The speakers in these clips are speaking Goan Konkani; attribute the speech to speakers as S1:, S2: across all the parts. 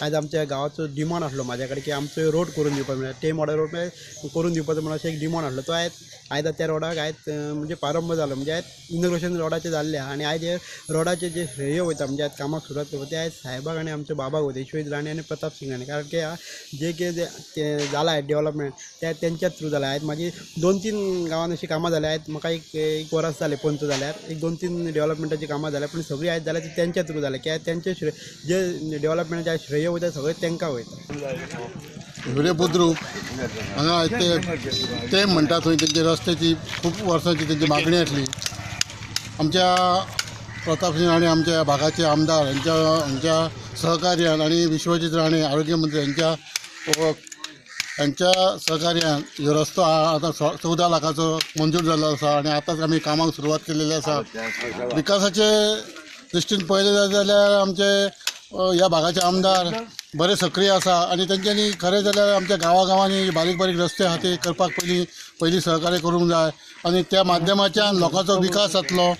S1: आयज आमच्या गांवाचो डिमांड आसलो म्हाज्या कडेन की आमचो रोड करून दिवपाक, म्हळ्यार ते मॉडल रोड करून दिवपाचो म्हणून अशें एक डिमांड आसलो. तो आयज आयज त्या रोडाक आयज म्हणजे प्रारंभ जालो, म्हणजे आयज इनॉग्रेशन रोडाचें जाल्लें आहा. आनी आयज हे रोडाचें जे श्रेय वयता, म्हणजे आयज कामाक सुरवात करता ते आयज साहेबाक आनी आमच्या बाबाक वयता, विश्वजीत राणे आनी प्रताप सिंग राणे. कारण की जे कितें जालां डेवलपमेंट ते तेंच्या थ्रू जालां. आयज म्हाजी 2-3 गांवांत अशीं कामां जाल्यां. आयज म्हाका एक वरस जालें पंच जाल्यार, एक 2-3 डेवलपमेंटाचीं कामां जाल्यां, पूण सगळीं आयज जाल्यार ती तेंच्या थ्रू जालें. की आयज तेंचे श्रेय जे डेवलपमेंटाचें श्रेय वयता सगळें तेंकां वयता.
S2: हिवरे बुद्रुक हांगा ते म्हणटा थंय तेंचे रस्त्याची खूब वर्सांची तेंची मागणी आसली. आमच्या प्रताप सिंह राणे आमच्या भागाचे आमदार हांच्या सहकार्यान आनी विश्वजीत राणे आरोग्य मंत्री हांच्या सहकार्यान ह्यो रस्तो आतां 14 लाखाचो मंजूर जाल्लो आसा आनी आतांच आमी कामाक सुरवात केलेली आसा. विकासाचे दृश्टीन पळयलें जाल्यार आमचे ह्या भागाचे आमदार बरे सक्रीय आसा आनी तेंच्यांनी खरें जाल्यार आमच्या गांवागांवांनी बारीक बारीक रस्ते आहा ते करपाक पयलीं सहकार्य करूंक जाय आनी त्या माध्यमाच्यान लोकांचो विकास जातलो.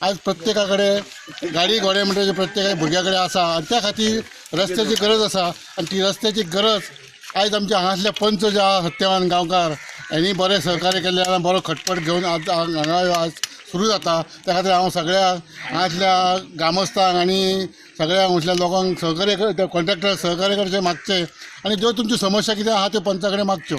S2: आयज प्रत्येका कडेन गाडी घोडे म्हणटा प्रत्येका भुरग्या कडेन आसा आनी त्या खातीर रस्त्याची गरज आसा आनी ती रस्त्याची गरज आयज आमच्या हांगासले पंच जे आहा सत्यवान गांवकार हांणी बरें सहकार्य केल्लें आनी बरो खटपट घेवन आज हांगा आज सुरू जाता. त्या खातीर हांव सगळ्या हांगासल्या ग्रामस्थांक आनी सगळ्या हांगासल्या लोकांक सहकार्य कॉन्ट्रॅक्टर सहकार्य करचें मागचें आनी ज्यो तुमच्यो समस्या कितें आहा त्यो पंचा कडेन मागच्यो.